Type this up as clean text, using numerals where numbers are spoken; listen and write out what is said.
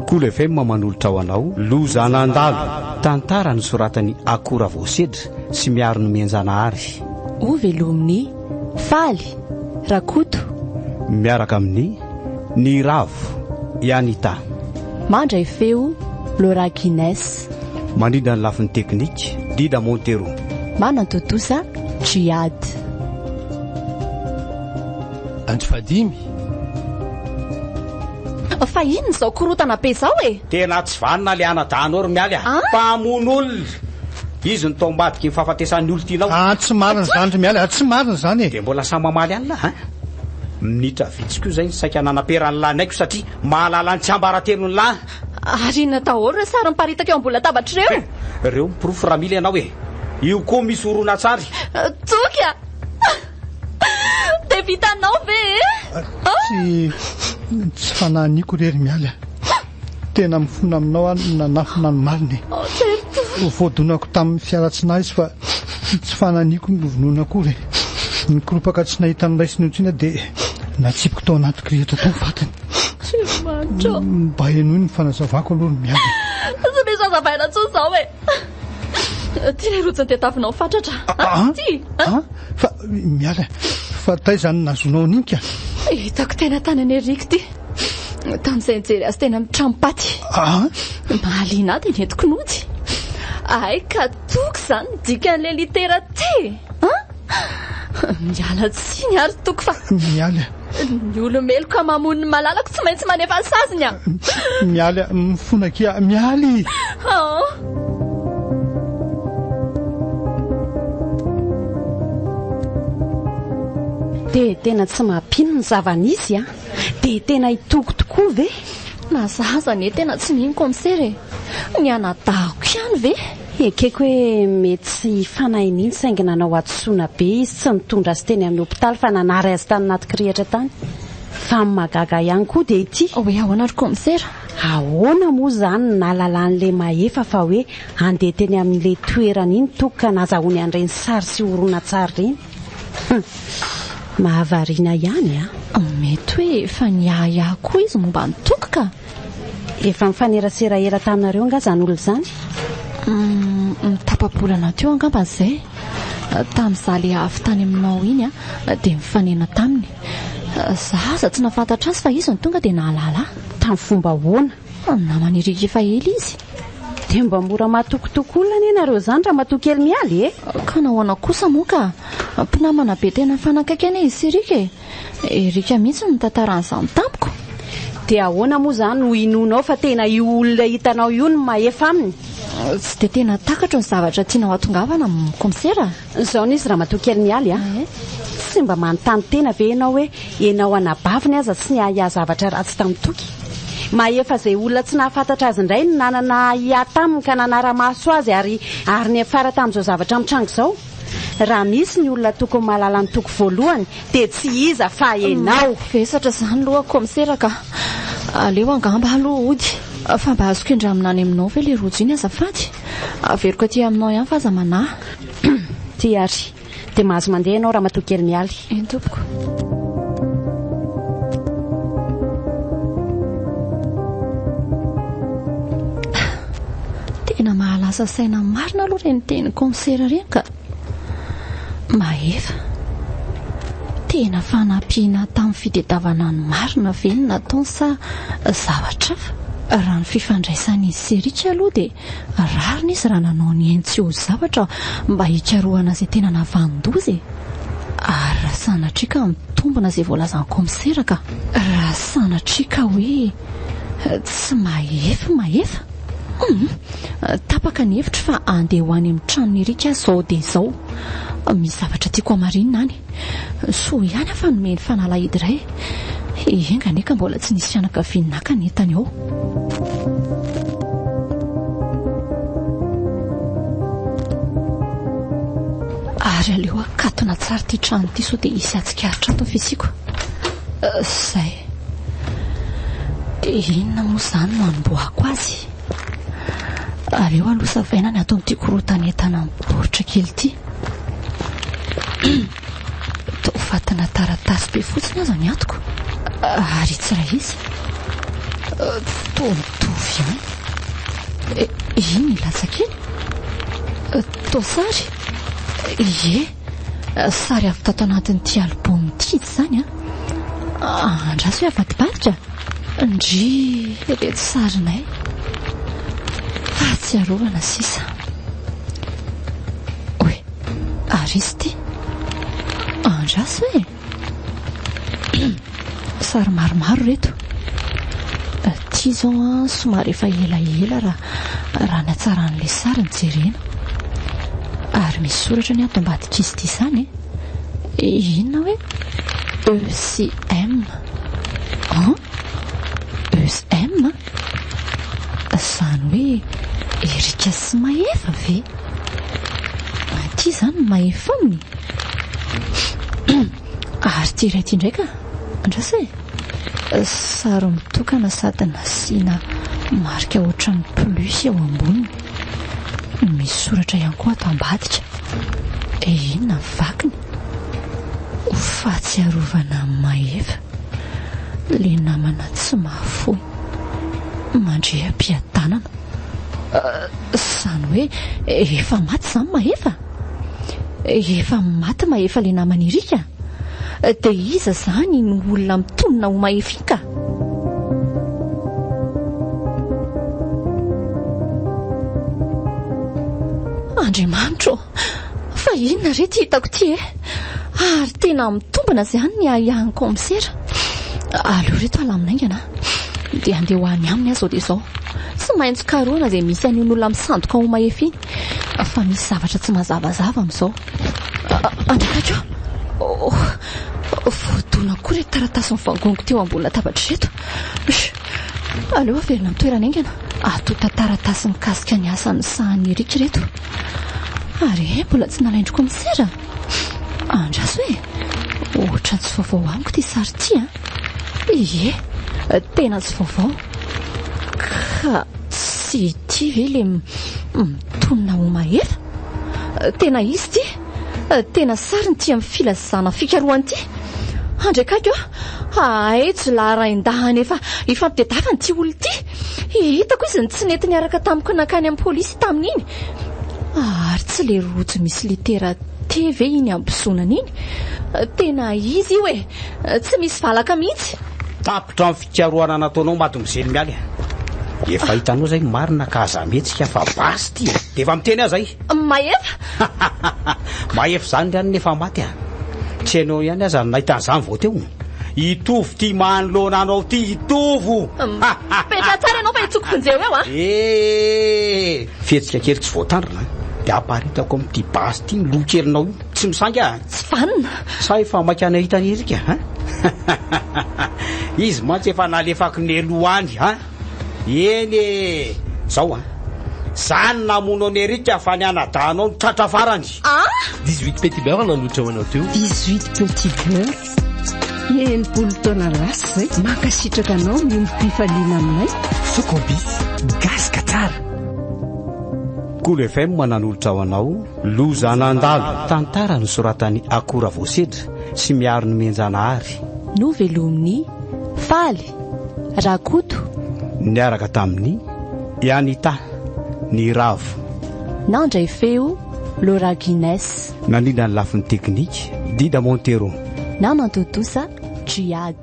Kolo FM manolotra ho anao Loza nandalo, tantara nosoratan'i Akora Voasedra sy Miaro Nomenjanahary. Ho velomin'i Faly Rakoto. Miaraka amin'ny Niravo Yanita. Mandray feo Laura Guinness. Mandrindra ny lafiny teknika Dida Montero. Manantontosa Djihad. Andro fahadimy. Fa inona izao korontana be izao e? Tena tsy vanona le anadahinao ry Mialy a! Mpamono olona! Izy no tao ambadiky ny fahafatesan'ny olon-tianao. Ah, tsy marina izany ry Mialy a! Tsy marina izany e! Dia mbola samy mamaly alina an! Minitra vitsy koa izay ny saika nanaperan'ny lahy naiko satria mahalala ny tsiambaratelon'ny lahy. Ary inona daholo ireo sary miparitaka eo ambony latabatra ireo? Ireo ny porofo raha mila ianao e! Io koa misy horonantsary. Toky a! Dia vitanao ve e? Tsy tsy fanahiniako re ry Mialy a! Tena mifona aminao aho nanafina ny marina e! Voadonako tamin'ny fiara tsy nahy izy fa tsy fanahiniako ny novonoina akory e! Nikoropaka tsy nahita ny raisiny intsony aho dia natsipiko tao anaty kirihitra tao ny fatiny. Andriamanitra ô! Mba henoy ny fanazavako aloha ry Mialy e! Tsy misy hazavaina intsony izao e! Ty ilay rojo nitadiavinao fatratra a! Ty! A! Fa miala fa taiza no nahazoanao an'iny ka? Hitako tena tany an'Eric ity. Tamin'izay nijery azy teny amin'ny tranom-paty. A! Mahaliana ahy dia nentiko nody. Hay ka toky izany ny dikan'ilay litera T e! A! Miala tsiny ary toky fa. Miala. Ny olo-meloka mamono ny malalako tsy maintsy manefa ny saziny a! Mialy a, mifona akia, Mialy! Ah. Dia tena tsy mampino ny zava-nisy a! Dia tena hitoky tokoa ve? Na za aza anie tena tsy mino kaomisera e! Ny anadahiko ihany ve? Ekeko hoe mety tsy fanahy mihitsy saingy nanao hadisoana be izy tsy nitondra azy teny amin'ny hopitaly fa nanary azy tany anaty kirihitra tany. Fa ny mahagaga ihany koa dia ity. Hoe ahoana ry kaomisera? Ahoana moa izany no nahalalan'ilay Mahefa fa hoe handeha teny amin'ilay toerana iny Toky ka nazahoany an'ireny sary sy horonantsary ireny? Hum. Mahavariana ihany an! Mety hoe efa niahiahy koa izy momba an'i Toky ka! Efa nifanerasera ela taminareo angaha izany olona izany? Humm, tapa-bolana teo angamba izay. Tamin'izaho ilay avy tany aminao iny dia nifanena taminy. Izaho aza tsy nahafantatra azy fa izy no tonga dia nahalala ahy. Tamin'ny fomba ahoana? Naman'i Eric efa ela izy. Dia mba mora matokitoky olona anie nareo izany ramatoa kely Mialy e! Ka nahoana kosa moa ka? Mpinamana be tena nifanakaiky anie izy sy Eric e! Eric mihitsy no nitantara an'izany tamiko. Dia ahoana moa izany no inoanao fa tena io olona hitanao io no mahefa aminy? Tsy dia tena takatro ny zavatra tianao hatongavana kaomisera a! Izao no izy ramatoa kely Mialy a! Tsy mba manontany tena ve ianao hoe ianao anabaviny aza tsy niahiahy zavatra ratsy tamin'i Toky? Mahefa izay olona tsy nahafantatra azy indray no nanana ahiahy taminy ka nanara-maso azy ary ary niafara tamin'izao zavatra mitranga izao? Raha misy ny olona tokony mahalala ny toko voalohany dia tsy iza fa enao. Vesatra izany loha kaomisera ka. Aleo angamba aloha hody. Fa mba azoko indramina any aminao ve ilay rojo iny azafady? Averiko aty aminao ihany fa aza manahy. Ty ary. Dia mahazo mandeha ianao ramatoa kely Mialy. Eny tompoko. Tena mahalasa saina marina aloha ireny tenin'ny kaomisera ireny ka. Mahefa. Tena fanampiana tamin'ny fitadiavana ny marina ve no nataony sa zavatra hafa? Raha ny fifandraisan'izy sy Eric aloha dia rariny izy raha nanao ny ainy tsy ho zavatra mba hikarohana izay tena nahavanon-doza e! Ary raha sanatria ka mitombina izay voalazan'ny kaomisera ka! Raha sanatria ka hoe tsy mahefa mahefa? Humm! Tapaka ny hevitro fa andeha ho any amin'ny tranon'i Eric aho izao dia izao. Misy zavatra tiako hamarinina any. Soa ihany aho fa nomeny fanalahidy iray. Enga anie ka mbola tsy nisy fianakaviany naka ny entany ao. Ary aleo akatona tsara ity trano ity sao dia hisy hahatsikaritra ato ny fisiako. Izay. Dia inona moa izany no hanombohako azy? Aleo aloha savaina ny ato amin'ity korotan'entana miporitra kely ity. Toa fatina taratasy be fotsiny aza ny atoko. Ary tsy raha izy. Toa mitovy ihany. Iny latsaka iny? Toa sary? Ie, sary avy tato anatin'ity album ity izy izany an. Andraso hoe avadibadika. Ndry, ireto sarinay. Fahatsiarovana sisa. Oy, ary izy ity? Andraso e! Sary maromaro ireto. Ity izao an, somary efa elaela raha raha ny hatsaran'ilay sary no jerena. Ary misy soratra ny ato ambadik'izy ity izany e. Inona hoe E sy M? An? E sy M? Izany hoe Erika sy Mahefa ve? Ity izany no Mahefa aminy? Ary ity iray ity indray ka! Andraso e! Sary mitokana sady nasiana marika ohatran'ny plus eo amboniny. Misy soratra ihany koa ato ambadika. Dia inona ny vakiny? Ho fahatsiarovana an'i Mahefa, ilay namana tsy mahafoy. Mandria am-piadanana. Izany hoe efa maty izany Mahefa? Efa maty Mahefa ilay naman'i Eric a! Dia iza izany no olona mitonona ho Mahefa iny ka? Andriamanitro ô! Fa inona re ity hitako ity e? Ary tena mitombina izany ny ahiahin'ny kaomisera. Aleo reto alamina haingana a! Dia andeha ho any aminy aho izao dia izao. Tsy maintsy karohina izay misy an'iny olona misandoka ho Mahefa iny. Fa misy zavatra tsy mazavazava amin'izao. Andrakaiky ô! Voadona koa ireto taratasy mivangongo teo ambony latabatra ireto. Aleo averina amin'ny toerany haingana. Antontan-taratasy mikasika ny asa nosahanin'i Eric ireto. Ary mbola tsy nalain-dry kaomisera? Andraso e! Ohatran'ny tsy vaovao amiko ity sary ity an! Ie, tena tsy vaovao. Ka tsy ity ve ilay mitonona ho mahefa? Tena izy ity! Tena sariny ity amin'ny filazana fikarohana ity! Andry akaiky ô! Hay jiolahy rain-dahiny efa ifampitedavana ity olona ity! Hitako izy no tsy nety niaraka tamiko nankany amin'ny polisy tamin'iny! Ary tsy ilay rojo misy litera T ve iny ambozonana iny? Tena izy io e! Tsy misy valaka mihitsy! Tapitra ny fikarohana nataonao Mademoiselle Mialy a! Efa hitanao zay ny marina ka aza mihetsika fa basy ty e! Dia efa miteny aho zay! Mahefa! Mahefa izany ry anona efa maty a! Tsy hainao ihany aza ny nahita an'izany vao teo! Hitovy ity manoloana anao ity, hitovo! Mipetraha tsara ianao fa hitsoko vonjeo eo a! Eh! Fihetsika kely tsy voatandrina dia aparitako amin'ity basy ity ny loha kelinao io. Tsy misangy aho. Tsy vanona. Sa efa maika any hahita an'i Eric a? Izy mantsy efa nalefako nialoha any a! Eny e! Zao a! Za no namono an'i Eric fa ny anadahinao no tratra farany. Ah! 18 petits beurre nanolotra ho anao teo. 18 petits beurre. 60 taona lasa izay. Mankasitraka anao miombom-pifaliana aminay. Socobis, gasy ka tsara. Kolo FM nanolotra ho anao Loza nandalo, tantara nosoratan'i Akora Voasedra sy Miaro Nomenjanahary. Novelomin'i Faly Rakoto. Niaraka tamin'i Anita Niravo. Nandray feo Laura Guinness. Nandrindra ny lafiny teknika Dida Montero. Nanantontosa Djihad.